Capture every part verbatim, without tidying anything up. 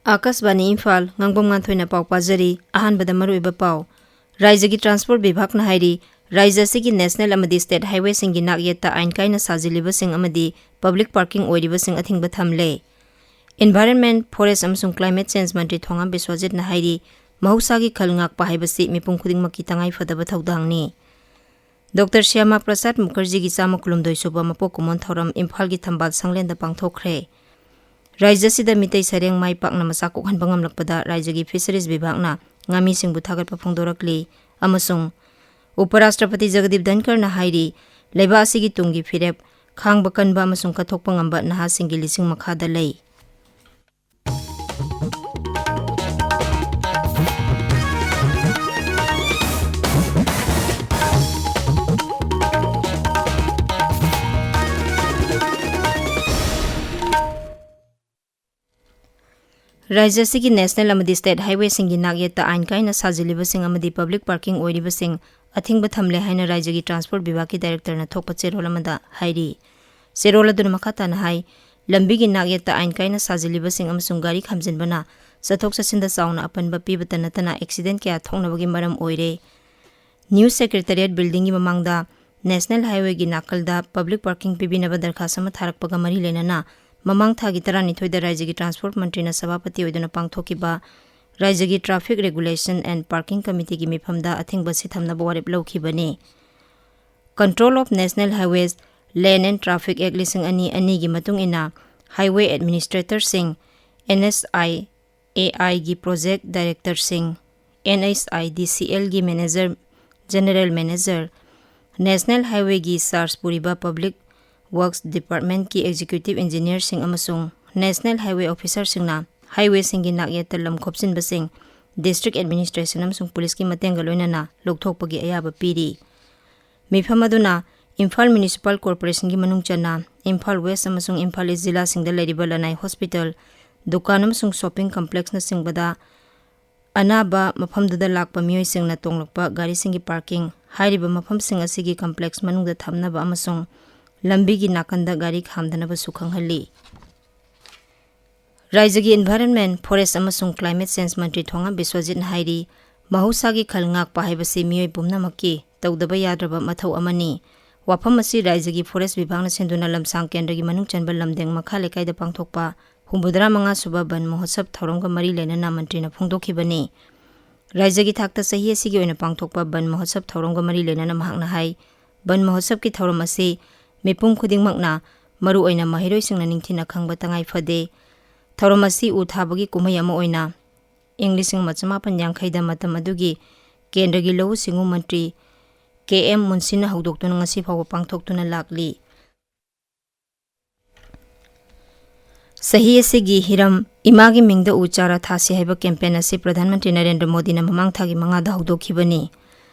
ꯑꯥꯀꯥꯁꯕꯥꯅꯤ ꯏꯝꯐꯥꯜ, ꯉꯥꯡꯕꯝ ꯉꯥꯟꯊꯣꯏꯅ ꯄꯥꯎ ꯄꯥꯖꯔꯤ꯫ ꯑꯍꯥꯟꯕꯗ ꯃꯔꯨꯑꯣꯏꯕ ꯄꯥꯎ꯫ ꯔꯥꯏꯖ꯭ꯌꯒꯤ ꯇ꯭ꯔꯥꯟꯁꯄꯣꯔꯠ ꯕꯤꯚꯥꯒꯅ ꯍꯥꯏꯔꯤ, ꯔꯥꯏꯖ꯭ꯌ ꯑꯁꯤꯒꯤ ꯅꯦꯁꯅꯦꯜ ꯑꯃꯗꯤ ꯁ꯭ꯇꯦꯠ ꯍꯥꯏꯋꯦꯁꯤꯡꯒꯤ ꯅꯥꯛꯌꯦꯠꯇ ꯑꯥꯏꯟ ꯀꯥꯏꯅ ꯁꯥꯖꯤꯜꯂꯤꯕꯁꯤꯡ ꯑꯃꯗꯤ ꯄꯕ꯭ꯂꯤꯛ ꯄꯥꯔꯀꯤꯡ ꯑꯣꯏꯔꯤꯕꯁꯤꯡ ꯑꯊꯤꯡꯕ ꯊꯝꯂꯦ꯫ ꯏꯟꯚꯥꯏꯔꯟꯃꯦꯟꯠ, ꯐꯣꯔꯦꯁꯠ ꯑꯃꯁꯨꯡ ꯀ꯭ꯂꯥꯏꯃꯦꯠ ꯆꯦꯟꯖ ꯃꯟꯇ꯭ꯔꯤ ꯊꯣꯉꯥꯝ ꯕꯤꯁ꯭ꯋꯖꯤꯠꯅ ꯍꯥꯏꯔꯤ, ꯃꯍꯧꯁꯥꯒꯤ ꯈꯜ ꯉꯥꯛꯄ ꯍꯥꯏꯕꯁꯤ ꯃꯤꯄꯨꯝ ꯈꯨꯗꯤꯡꯃꯛꯀꯤ ꯇꯉꯥꯏꯐꯗꯕ ꯊꯧꯗꯥꯡꯅꯤ꯫ ꯗꯣꯛꯇꯔ ꯁ꯭ꯌꯥꯃꯥ ꯄ꯭ꯔꯁꯥꯗ ꯃꯨꯈꯔꯖꯤꯒꯤ ꯆꯥꯝꯃ ꯀꯨꯟꯍꯨꯝꯗꯣꯏ ꯁꯨꯕ ꯃꯄꯣꯛ ꯀꯨꯝꯑꯣꯟ ꯊꯧꯔꯝ ꯏꯝꯐꯥꯜꯒꯤ ꯊꯝꯕꯥꯜ ꯁꯪꯂꯦꯟꯗ ꯄꯥꯡꯊꯣꯛꯈ꯭ꯔꯦ꯫ ꯔꯥꯏꯖ꯭ꯌ ꯑꯁꯤꯗ ꯃꯤꯇꯩ ꯁꯩꯔꯦꯡ ꯃꯥꯏ ꯄꯥꯛꯅ ꯃꯆꯥ ꯀꯣꯛꯍꯟꯕ ꯉꯝꯂꯛꯄꯗ ꯔꯥꯏꯖ꯭ꯌꯒꯤ ꯐꯤꯁꯔꯤꯖ ꯕꯤꯚꯥꯒꯅ ꯉꯥꯃꯤꯁꯤꯡꯕꯨ ꯊꯥꯒꯠꯄ ꯐꯣꯡꯗꯣꯔꯛꯂꯤ ꯑꯃꯁꯨꯡ ꯎꯄꯔꯥꯁꯇ꯭ꯔꯄꯇꯤ ꯖꯒꯗꯤꯞ ꯙꯟꯀꯔꯅ ꯍꯥꯏꯔꯤ, ꯂꯩꯕꯥꯛ ꯑꯁꯤꯒꯤ ꯇꯨꯡꯒꯤ ꯐꯤꯔꯦꯞ ꯈꯥꯡꯕ ꯀꯟꯕ ꯑꯃꯁꯨꯡ ꯀꯠꯊꯣꯛꯄ ꯉꯝꯕ ꯅꯍꯥꯁꯤꯡꯒꯤ ꯂꯤꯁꯤꯡ ꯃꯈꯥꯗ ꯂꯩ꯫ ꯔꯥꯏꯖ꯭ꯌ ꯑꯁꯤꯒꯤ ꯅꯦꯁꯅꯦꯜ ꯑꯃꯗꯤ ꯁ꯭ꯇꯦꯠ ꯍꯥꯏꯋꯦꯁꯤꯡꯒꯤ ꯅꯥꯛꯌꯦꯠꯇ ꯑꯥꯏꯟ ꯀꯥꯏꯅ ꯁꯥꯖꯤꯜꯂꯤꯕꯁꯤꯡ ꯑꯃꯗꯤ ꯄꯕ꯭ꯂꯤꯛ ꯄꯥꯔꯀꯤꯡ ꯑꯣꯏꯔꯤꯕꯁꯤꯡ ꯑꯊꯤꯡꯕ ꯊꯝꯂꯦ ꯍꯥꯏꯅ ꯔꯥꯏꯖ꯭ꯌꯒꯤ ꯇ꯭ꯔꯥꯟꯁꯄꯣꯔꯠ ꯕꯤꯚꯥꯒꯀꯤ ꯗꯥꯏꯔꯦꯛꯇꯔꯅ ꯊꯣꯛꯄ ꯆꯦꯔꯣꯜ ꯑꯃꯗ ꯍꯥꯏꯔꯤ꯫ ꯆꯦꯔꯣꯜ ꯑꯗꯨꯅ ꯃꯈꯥ ꯇꯥꯅ ꯍꯥꯏ, ꯂꯝꯕꯤꯒꯤ ꯅꯥꯛꯌꯦꯠꯇ ꯑꯥꯏꯟ ꯀꯥꯏꯅ ꯁꯥꯖꯤꯜꯂꯤꯕꯁꯤꯡ ꯑꯃꯁꯨꯡ ꯒꯥꯔꯤ ꯈꯥꯝꯖꯤꯟꯕꯅ ꯆꯠꯊꯣꯛ ꯆꯠꯁꯤꯟꯗ ꯆꯥꯎꯅ ꯑꯄꯟꯕ ꯄꯤꯕꯇ ꯅꯠꯇꯅ ꯑꯦꯛꯁꯤꯗꯦꯟꯠ ꯀꯌꯥ ꯊꯣꯛꯅꯕꯒꯤ ꯃꯔꯝ ꯑꯣꯏꯔꯦ꯫ ꯅ꯭ꯌꯨ ꯁꯦꯀ꯭ꯔꯦꯇꯔꯤꯌꯦꯠ ꯕꯤꯜꯗꯤꯡꯒꯤ ꯃꯃꯥꯡꯗ ꯅꯦꯁꯅꯦꯜ ꯍꯥꯏꯋꯦꯒꯤ ꯅꯥꯀꯜꯗ ꯄꯕ꯭ꯂꯤꯛ ꯄꯥꯔꯀꯤꯡ ꯄꯤꯕꯤꯅꯕ ꯗꯔꯈꯥꯁ ꯑꯃ ꯊꯥꯔꯛꯄꯒ ꯃꯔꯤ ꯂꯩꯅꯅ ꯃꯃꯥꯡ ꯊꯥꯒꯤ ꯇꯔꯥꯅꯤꯊꯣꯏꯗ ꯔꯥꯏꯖ꯭ꯌꯒꯤ ꯇ꯭ꯔꯥꯟꯁꯄꯣꯔꯠ ꯃꯟꯇ꯭ꯔꯤꯅ ꯁꯚꯥꯄꯇꯤ ꯑꯣꯏꯗꯨꯅ ꯄꯥꯡꯊꯣꯛꯈꯤꯕ ꯔꯥꯏꯖ꯭ꯌꯒꯤ ꯇ꯭ꯔꯥꯐꯤꯛ ꯔꯦꯒꯨꯂꯦꯁꯟ ꯑꯦꯟ ꯄꯥꯔꯀꯤꯡ ꯀꯃꯤꯇꯤꯒꯤ ꯃꯤꯐꯝꯗ ꯑꯊꯤꯡꯕ ꯁꯤꯊꯝꯅꯕ ꯋꯥꯔꯦꯞ ꯂꯧꯈꯤꯕꯅꯤ꯫ Control of National Highways, Lane and Traffic Act ꯂꯤꯁꯤꯡ ꯑꯅꯤ ꯑꯅꯤꯒꯤ ꯃꯇꯨꯡ ꯏꯟꯅ highway ꯑꯦꯗꯃꯤꯅꯤꯁꯇ꯭ꯔꯦꯇꯔꯁꯤꯡ, and S I A ꯑꯥꯏꯒꯤ ꯄ꯭ꯔꯣꯖꯦꯛ ꯗꯥꯏꯔꯦꯛꯇꯔꯁꯤꯡ, N H I D C ꯑꯦꯜꯒꯤ ꯃꯦꯅꯦꯖꯔ, ꯖꯦꯅꯔꯦꯜ ꯃꯦꯅꯦꯖꯔ, ꯅꯦꯁꯅꯦꯜ ꯍꯥꯏꯋꯦꯒꯤ ꯆꯥꯔꯖ ꯄꯨꯔꯤꯕ ꯄꯕ꯭ꯂꯤꯛ ꯋꯔꯛꯁ ꯗꯤꯄꯥꯔꯠꯃꯦꯟꯠꯀꯤ ꯑꯦꯛꯖꯤꯀ꯭ꯌꯨꯇꯤꯚ ꯏꯟꯖꯤꯅꯤꯌꯔꯁꯤꯡ ꯑꯃꯁꯨꯡ ꯅꯦꯁꯅꯦꯜ ꯍꯥꯏꯋꯦ ꯑꯣꯐꯤꯁꯔꯁꯤꯡꯅ ꯍꯥꯏꯋꯦꯁꯤꯡꯒꯤ ꯅꯥꯛꯌꯦꯠꯇ ꯂꯝ ꯈꯣꯞꯆꯤꯟꯕꯁꯤꯡ ꯗꯤꯁꯇ꯭ꯔꯤꯛ ꯑꯦꯗꯃꯤꯅꯤꯁꯇ꯭ꯔꯦꯁꯟ ꯑꯃꯁꯨꯡ ꯄꯨꯂꯤꯁꯀꯤ ꯃꯇꯦꯡꯒ ꯂꯣꯏꯅꯅ ꯂꯧꯊꯣꯛꯄꯒꯤ ꯑꯌꯥꯕ ꯄꯤꯔꯤ꯫ ꯃꯤꯐꯝ ꯑꯗꯨꯅ ꯏꯝꯐꯥꯜ ꯃ꯭ꯌꯨꯅꯤꯁꯤꯄꯥꯜ ꯀꯣꯔꯄꯣꯔꯦꯁꯟꯒꯤ ꯃꯅꯨꯡ ꯆꯟꯅ ꯏꯝꯐꯥꯜ ꯋꯦꯁ ꯑꯃꯁꯨꯡ ꯏꯝꯐꯥꯜ ꯏꯁ ꯖꯤꯂꯥꯁꯤꯡꯗ ꯂꯩꯔꯤꯕ ꯂꯅꯥꯏ ꯍꯣꯁꯄꯤꯇꯥꯜ, ꯗꯨꯀꯥꯟ ꯑꯃꯁꯨꯡ ꯁꯣꯞꯄꯤꯡ ꯀꯝꯄ꯭ꯂꯦꯛꯁꯅꯆꯤꯡꯕꯗ ꯑꯅꯥꯕ ꯃꯐꯝꯗꯨꯗ ꯂꯥꯛꯄ ꯃꯤꯑꯣꯏꯁꯤꯡꯅ ꯇꯣꯡꯂꯛꯄ ꯒꯥꯔꯤꯁꯤꯡꯒꯤ ꯄꯥꯔꯀꯤꯡ ꯍꯥꯏꯔꯤꯕ ꯃꯐꯝꯁꯤꯡ ꯑꯁꯤꯒꯤ ꯀꯝꯄ꯭ꯂꯦꯛꯁ ꯃꯅꯨꯡꯗ ꯊꯝꯅꯕ ꯑꯃꯁꯨꯡ ꯂꯝꯕꯤꯒꯤ ꯅꯥꯀꯟꯗ ꯒꯥꯔꯤ ꯈꯥꯝꯗꯅꯕꯁꯨ ꯈꯪꯍꯜꯂꯤ꯫ ꯔꯥꯏꯖ꯭ꯌꯒꯤ Environment, Forest ꯑꯃꯁꯨꯡ Climate Change ꯃꯟꯇ꯭ꯔꯤ ꯊꯣꯉꯥꯝ ꯕꯤꯁ꯭ꯋꯖꯤꯠꯅ ꯍꯥꯏꯔꯤ, ꯃꯍꯧꯁꯥꯒꯤ ꯈꯜ ꯉꯥꯛꯄ ꯍꯥꯏꯕꯁꯤ ꯃꯤꯑꯣꯏ ꯄꯨꯝꯅꯃꯛꯀꯤ ꯇꯧꯗꯕ ꯌꯥꯗ꯭ꯔꯕ ꯃꯊꯧ ꯑꯃꯅꯤ꯫ ꯋꯥꯐꯝ ꯑꯁꯤ ꯔꯥꯏꯖ꯭ꯌꯒꯤ Forest ꯕꯤꯚꯥꯒꯅ ꯁꯤꯟꯗꯨꯅ ꯂꯝꯁꯥꯡ ꯀꯦꯟꯗ꯭ꯔꯒꯤ ꯃꯅꯨꯡ ꯆꯟꯕ ꯂꯝꯗꯦꯡ ꯃꯈꯥ ꯂꯩꯀꯥꯏꯗ ꯄꯥꯡꯊꯣꯛꯄ ꯍꯨꯝꯐꯨꯇꯔꯥ ꯃꯉꯥ ꯁꯨꯕ ꯕꯟ ꯃꯍꯣꯠꯁꯕ ꯊꯧꯔꯝꯒ ꯃꯔꯤ ꯂꯩꯅꯅ ꯃꯟꯇ꯭ꯔꯤꯅ ꯐꯣꯡꯗꯣꯛꯈꯤꯕꯅꯤ꯫ ꯔꯥꯏꯖ꯭ꯌꯒꯤ ꯊꯥꯛꯇ ꯆꯍꯤ ꯑꯁꯤꯒꯤ ꯑꯣꯏꯅ ꯄꯥꯡꯊꯣꯛꯄ ꯕꯟ ꯃꯍꯣꯠꯁꯕ ꯊꯧꯔꯝꯒ ꯃꯔꯤ ꯂꯩꯅꯅ ꯃꯍꯥꯛꯅ ꯍꯥꯏ, ꯕꯟ ꯃꯍꯣꯠꯁꯕꯀꯤ ꯊꯧꯔꯝ ꯑꯁꯤ ꯃꯤꯄꯨꯝ ꯈꯨꯗꯤꯡꯃꯛꯅ, ꯃꯔꯨꯑꯣꯏꯅ ꯃꯍꯩꯔꯣꯏꯁꯤꯡꯅ ꯅꯤꯡꯊꯤꯅ ꯈꯪꯕ ꯇꯉꯥꯏ ꯐꯗꯦ꯫ ꯊꯧꯔꯝ ꯑꯁꯤ ꯎ ꯊꯥꯕꯒꯤ ꯀꯨꯝꯍꯩ ꯑꯃ ꯑꯣꯏꯅ ꯏꯪ ꯂꯤꯁꯤꯡ ꯑꯃ ꯆꯃꯥꯄꯟ ꯌꯥꯡꯈꯩꯗ ꯃꯇꯝ ꯑꯗꯨꯒꯤ ꯀꯦꯟꯗ꯭ꯔꯒꯤ ꯂꯧꯎ ꯁꯤꯡꯎ ꯃꯟꯇ꯭ꯔꯤ ꯀꯦ ꯑꯦꯝ ꯃꯨꯟꯁꯤꯅ ꯍꯧꯗꯣꯛꯇꯨꯅ ꯉꯁꯤ ꯐꯥꯎꯕ ꯄꯥꯡꯊꯣꯛꯇꯨꯅ ꯂꯥꯛꯂꯤ꯫ ꯆꯍꯤ ꯑꯁꯤꯒꯤ ꯍꯤꯔꯝ "ꯏꯃꯥꯒꯤ ꯃꯤꯡꯗ ꯎ ꯆꯥꯔꯥ ꯊꯥꯁꯤ" ꯍꯥꯏꯕ campaign ꯑꯁꯤ ꯄ꯭ꯔꯙꯥꯟ ꯃꯟꯇ꯭ꯔꯤ ꯅꯔꯦꯟꯗ꯭ꯔ ꯃꯣꯗꯤꯅ ꯃꯃꯥꯡ ꯊꯥꯒꯤ ꯃꯉꯥꯗ ꯍꯧꯗꯣꯛꯈꯤꯕꯅꯤ꯫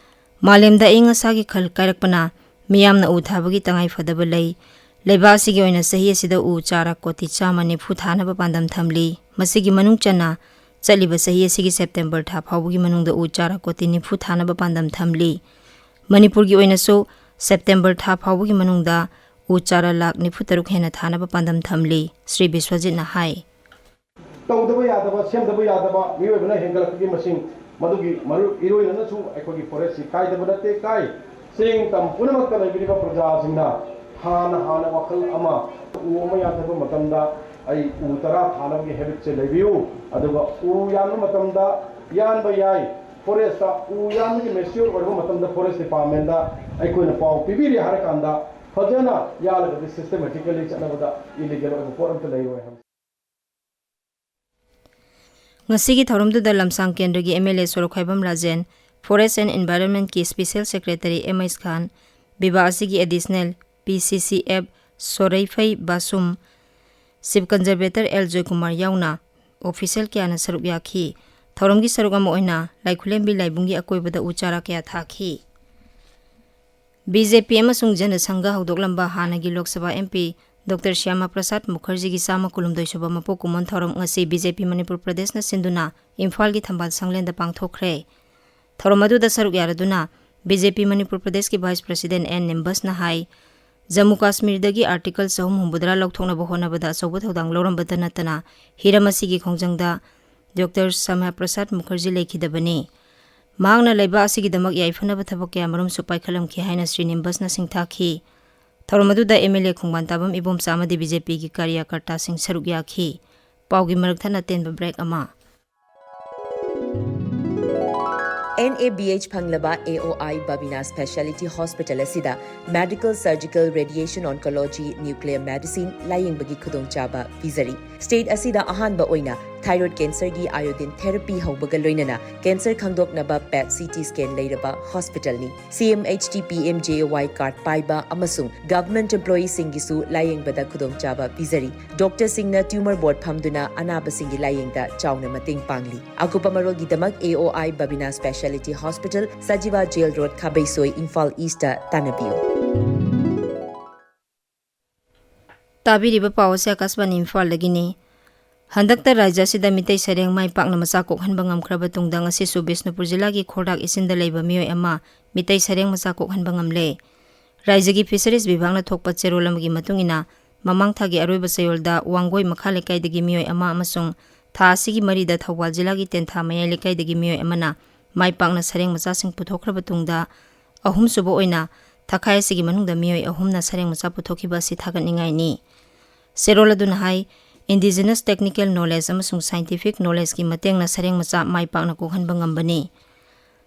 ꯃꯥꯂꯦꯝꯗ ꯑꯏꯪ ꯑꯁꯥꯒꯤ ꯈꯜ ꯀꯥꯏꯔꯛꯄꯅ ꯃꯤꯌꯥꯝꯅ ꯎ ꯊꯥꯕꯒꯤ ꯇꯉꯥꯏ ꯐꯗꯕ ꯂꯩ꯫ ꯂꯩꯕꯥꯛ ꯑꯁꯤꯒꯤ ꯑꯣꯏꯅ ꯆꯍꯤ ꯑꯁꯤꯗ ꯎ ꯆꯥꯔꯥ ꯀꯣꯇꯤ ꯆꯥꯝꯃ ꯅꯤꯐꯨ ꯊꯥꯅꯕ ꯄꯥꯟꯗꯝ ꯊꯝꯂꯤ꯫ ꯃꯁꯤꯒꯤ ꯃꯅꯨꯡ ꯆꯟꯅ ꯆꯠꯂꯤꯕ ꯆꯍꯤ ꯑꯁꯤꯒꯤ September ꯊꯥ ꯐꯥꯎꯕꯒꯤ ꯃꯅꯨꯡꯗ ꯎ ꯆꯥꯔꯥ ꯀꯣꯇꯤ ꯅꯤꯐꯨ ꯊꯥꯅꯕ ꯄꯥꯟꯗꯝ ꯊꯝꯂꯤ꯫ ꯃꯅꯤꯄꯨꯔꯒꯤ ꯑꯣꯏꯅꯁꯨ September ꯊꯥ ꯐꯥꯎꯕꯒꯤ ꯃꯅꯨꯡꯗ ꯎ ꯆꯥꯔꯥ ꯂꯥꯈ ꯅꯤꯐꯨ ꯇꯔꯨꯛ ꯍꯦꯟꯅ ꯊꯥꯅꯕ ꯄꯥꯟꯗꯝ ꯊꯝꯂꯤ꯫ ꯁ꯭ꯔꯤ ꯕꯤꯁ꯭ꯋꯖꯤꯠꯅ ꯍꯥꯏ꯫ ꯇꯧꯗꯕ ꯌꯥꯗꯕ, ꯁꯦꯝꯗꯕ ꯌꯥꯗꯕ, ꯃꯤꯑꯣꯏꯕꯅ ꯍꯦꯟꯒꯠꯂꯛꯄꯒꯤ ꯃꯁꯤꯡ, ꯃꯗꯨꯒꯤ ꯃꯔꯨ-, ꯏꯔꯣꯏꯅꯅꯁꯨ ꯑꯩꯈꯣꯏꯒꯤ forest ꯁꯤ ꯀꯥꯏꯗꯕ ꯅꯠꯇꯦ, ꯀꯥꯏ꯫ ꯆꯤꯡ ꯇꯝ ꯄꯨꯝꯅꯃꯛꯇ ꯂꯩꯕꯤꯔꯤꯕ ꯄ꯭ꯔꯖꯥꯁꯤꯡꯅ ꯍꯥꯟꯅ, ꯍꯥꯟꯅ ꯋꯥꯈꯜ ꯑꯃ, ꯎ ꯑꯃ ꯌꯥꯟꯊꯠꯄ ꯃꯇꯝꯗ ꯑꯩ ꯎ ꯇꯔꯥ ꯊꯥꯅꯕꯒꯤ habit ꯁꯦ ꯂꯩꯕꯤꯌꯨ꯫ ꯑꯗꯨꯒ ꯎ ꯌꯥꯟꯕ ꯃꯇꯝꯗ ꯌꯥꯟꯕ ꯌꯥꯏ꯫ Forest ꯇ ꯎ ꯌꯥꯟꯕꯒꯤ mature ꯑꯣꯏꯔꯕ ꯃꯇꯝꯗ forest department ꯇ ꯑꯩꯈꯣꯏꯅ ꯄꯥꯎ ꯄꯤꯕꯤꯔꯦ ꯍꯥꯏꯔꯀꯥꯟꯗ ꯐꯖꯅ ꯌꯥꯜꯂꯒꯗꯤ systematically ꯆꯠꯅꯕꯗ illegal ꯑꯣꯏꯕ ꯄꯣꯠ ꯑꯝꯇ ꯂꯩꯔꯣꯏ ꯍꯥꯏꯕ꯫ ꯉꯁꯤꯒꯤ ꯊꯧꯔꯝꯗꯨꯗ ꯂꯝꯁꯥꯡ ꯀꯦꯟꯗ꯭ꯔꯒꯤ M L A Sorokhaibam Rajen, Forest and Environment ꯀꯤ Special Secretary M H ꯈꯥꯟ, ꯕꯤꯚꯥ ꯑꯁꯤꯒꯤ Additional P C C F ꯁꯣꯔꯩꯐꯩ ꯕꯥꯁꯨꯝ, Chief Conservator L Joykumar ꯌꯥꯎꯅ official ꯀꯌꯥꯅ ꯁꯔꯨꯛ ꯌꯥꯈꯤ꯫ ꯊꯧꯔꯝꯒꯤ ꯁꯔꯨꯛ ꯑꯃ ꯑꯣꯏꯅ ꯂꯥꯏꯈꯨꯂꯦꯝꯕꯤ ꯂꯥꯏꯕꯨꯡꯒꯤ ꯑꯀꯣꯏꯕꯗ ꯎ ꯆꯥꯔꯥ ꯀꯌꯥ ꯊꯥꯈꯤ꯫ B J P ꯑꯃꯁꯨꯡ ꯖꯅ ꯁꯪꯘ ꯍꯧꯗꯣꯛꯂꯝꯕ ꯍꯥꯟꯅꯒꯤ Lok Sabha M P Doctor ꯁ꯭ꯌꯥꯃꯥ ꯄ꯭ꯔꯁꯥꯗ ꯃꯨꯈꯔꯖꯤꯒꯤ ꯆꯥꯝꯃ ꯀꯨꯟꯍꯨꯝꯗꯣꯏ ꯁꯨꯕ ꯃꯄꯣꯛ ꯀꯨꯝꯑꯣꯟ ꯊꯧꯔꯝ ꯉꯁꯤ B J P ꯃꯅꯤꯄꯨꯔ ꯄ꯭ꯔꯗꯦꯁꯅ ꯁꯤꯟꯗꯨꯅ ꯏꯝꯐꯥꯜꯒꯤ ꯊꯝꯕꯥꯜ ꯁꯪꯂꯦꯟꯗ ꯄꯥꯡꯊꯣꯛꯈ꯭ꯔꯦ꯫ ꯊꯧꯔꯝ ꯑꯗꯨꯗ ꯁꯔꯨꯛ ꯌꯥꯔꯗꯨꯅ B J P ꯃꯅꯤꯄꯨꯔ ꯄ꯭ꯔꯗꯦꯁꯀꯤ Vice President N ꯅꯤꯝꯕꯁꯅ ꯍꯥꯏ, ꯖꯝꯃꯨ ꯀꯥꯁꯃꯤꯔꯗꯒꯤ ꯑꯥꯔꯇꯤꯀꯜ ꯆꯍꯨꯝ ꯍꯨꯝꯐꯨꯇꯔꯥ ꯂꯧꯊꯣꯛꯅꯕ ꯍꯣꯠꯅꯕꯗ ꯑꯆꯧꯕ ꯊꯧꯗꯥꯡ ꯂꯧꯔꯝꯕꯇ ꯅꯠꯇꯅ, ꯍꯤꯔꯝ ꯑꯁꯤꯒꯤ ꯈꯣꯡꯖꯪꯗ ꯗꯣꯛꯇꯔ ꯁ꯭ꯌꯥꯃꯥ ꯄ꯭ꯔꯁꯥꯗ ꯃꯨꯈꯔꯖꯤ ꯂꯩꯈꯤꯗꯕꯅꯤ꯫ ꯃꯍꯥꯛꯅ ꯂꯩꯕꯥꯛ ꯑꯁꯤꯒꯤꯗꯃꯛ ꯌꯥꯏꯐꯅꯕ ꯊꯕꯛ ꯀꯌꯥꯃꯔꯨꯝꯁꯨ ꯄꯥꯏꯈꯠꯂꯝꯈꯤ ꯍꯥꯏꯅ ꯁ꯭ꯔꯤ ꯅꯤꯝꯕꯁꯅ ꯁꯤꯡꯊꯥꯈꯤ꯫ ꯊꯧꯔꯝ ꯑꯗꯨꯗ ꯑꯦꯝ ꯑꯦꯜ ꯑꯦ ꯈꯣꯡꯕꯥꯟ ꯇꯥꯕꯝ ꯏꯕꯣꯝꯆꯥ ꯑꯃꯗꯤ ꯕꯤ ꯖꯦ ꯄꯤꯒꯤ ꯀꯥꯔꯌꯀꯔꯇꯥꯁꯤꯡ ꯁꯔꯨꯛ ꯌꯥꯈꯤ꯫ ꯄꯥꯎꯒꯤ ꯃꯔꯛ ꯊꯠꯅ ꯑꯇꯦꯟꯕ ꯕ꯭ꯔꯦꯛ ꯑꯃ꯫ ꯑꯦꯟ ꯑꯦ ꯕꯤ ꯑꯩꯆ ꯐꯪꯂꯕ A O I Babina speciality hospital ꯑꯁꯤꯗ medical, surgical, radiation oncology, nuclear medicine ꯂꯥꯌꯦꯡꯕꯒꯤ ꯈꯨꯗꯣꯡꯆꯥꯕ ꯄꯤꯖꯔꯤ꯫ ꯁ꯭ꯇꯦꯠ ꯑꯁꯤꯗ ꯑꯍꯥꯟꯕ ꯑꯣꯏꯅ ꯊꯥꯏꯔꯣꯏꯗ ꯀꯦꯟꯁꯔꯒꯤ ꯑꯥꯏꯑꯣꯗꯤꯟ ꯊꯦꯔꯥꯄꯤ ꯍꯧꯕꯒ ꯂꯣꯏꯅꯅ ꯀꯦꯟꯁꯔ ꯈꯪꯗꯣꯛꯅꯕ ꯄꯦꯠ ꯁꯤ ꯇꯤ ꯁ꯭ꯀꯦꯟ ꯂꯩꯔꯕ ꯍꯣꯁꯄꯤꯇꯥꯜꯅꯤ꯫ C M H T P M J A Y card ꯄꯥꯏꯕ ꯑꯃꯁꯨꯡ ꯒꯚꯔꯟꯃꯦꯟꯠ ꯑꯦꯝꯄ꯭ꯂꯣꯌꯤꯁꯤꯡꯒꯤꯁꯨ ꯂꯥꯌꯦꯡꯕꯗ ꯈꯨꯗꯣꯡꯆꯥꯕ ꯄꯤꯖꯔꯤ꯫ ꯗꯣꯛꯇꯔꯁꯤꯡꯅ ꯇ꯭ꯌꯨꯃꯔ ꯕꯣꯔꯗ ꯐꯝꯗꯨꯅ ꯑꯅꯥꯕꯁꯤꯡꯒꯤ ꯂꯥꯌꯦꯡꯗ ꯆꯥꯎꯅ ꯃꯇꯦꯡ ꯄꯥꯡꯂꯤ꯫ ꯑꯀꯨꯞꯄ ꯃꯔꯣꯜꯒꯤꯗꯃꯛ A O I Babina speciality hospital, Sajiwa jail road, Khabeisoi, Imphal east ꯇꯥꯟꯅꯕꯤꯌꯨ꯫ ꯇꯥꯕꯤꯔꯤꯕ ꯄꯥꯎ ꯑꯁꯤ ꯑꯀꯥꯁꯕꯥꯅꯤ ꯏꯝꯐꯥꯜꯗꯒꯤꯅꯤ꯫ ꯍꯟꯗꯛꯇ ꯔꯥꯖ꯭ꯌ ꯑꯁꯤꯗ ꯃꯤꯇꯩ ꯁꯩꯔꯦꯡ ꯃꯥꯏ ꯄꯥꯛꯅ ꯃꯆꯥ ꯀꯣꯛꯍꯟꯕ ꯉꯝꯈ꯭ꯔꯕ ꯇꯨꯡꯗ, ꯉꯁꯤꯁꯨ ꯕꯤꯁꯅꯨꯄꯨꯔ ꯖꯤꯂꯥꯒꯤ ꯈꯣꯔꯗꯥꯛ ꯏꯆꯤꯟꯗ ꯂꯩꯕ ꯃꯤꯑꯣꯏ ꯑꯃ ꯃꯤꯇꯩ ꯁꯩꯔꯦꯡ ꯃꯆꯥ ꯀꯣꯛꯍꯟꯕ ꯉꯝꯂꯦ꯫ ꯔꯥꯖ꯭ꯌꯒꯤ ꯐꯤꯁꯔꯤꯁ ꯕꯤꯚꯥꯒꯅ ꯊꯣꯛꯄ ꯆꯦꯔꯣꯜ ꯑꯃꯒꯤ ꯃꯇꯨꯡ ꯏꯟꯅ, ꯃꯃꯥꯡ ꯊꯥꯒꯤ ꯑꯔꯣꯏꯕ ꯆꯌꯣꯜꯗ ꯋꯥꯡꯒꯣꯏ ꯃꯈꯥ ꯂꯩꯀꯥꯏꯗꯒꯤ ꯃꯤꯑꯣꯏ ꯑꯃ ꯑꯃꯁꯨꯡ ꯊꯥ ꯑꯁꯤꯒꯤ ꯃꯔꯤꯗ ꯊꯧꯕꯥꯜ ꯖꯤꯂꯥꯒꯤ ꯇꯦꯟꯊꯥ ꯃꯌꯥꯏ ꯂꯩꯀꯥꯏꯗꯒꯤ ꯃꯤꯑꯣꯏ ꯑꯃꯅ ꯃꯥꯏ ꯄꯥꯛꯅ ꯁꯩꯔꯦꯡ ꯃꯆꯥꯁꯤꯡ ꯄꯨꯊꯣꯛꯈ꯭ꯔꯕ ꯇꯨꯡꯗ, ꯑꯍꯨꯝꯁꯨꯕ ꯑꯣꯏꯅ ꯊꯈꯥꯏ ꯑꯁꯤꯒꯤ ꯃꯅꯨꯡꯗ ꯃꯤꯑꯣꯏ ꯑꯍꯨꯝꯅ ꯁꯩꯔꯦꯡ ꯃꯆꯥ ꯄꯨꯊꯣꯛꯈꯤꯕ ꯑꯁꯤ ꯊꯥꯒꯠꯅꯤꯡꯉꯥꯏꯅꯤ꯫ ꯆꯦꯔꯣꯜ ꯑꯗꯨꯅ ꯍꯥꯏ, indigenous technical knowledge ꯑꯃꯁꯨꯡ scientific knowledgeꯀꯤ ꯃꯇꯦꯡꯅ ꯁꯩꯔꯦꯡ ꯃꯆꯥ ꯃꯥꯏ ꯄꯥꯛꯅ ꯀꯣꯛꯍꯟꯕ ꯉꯝꯕꯅꯤ꯫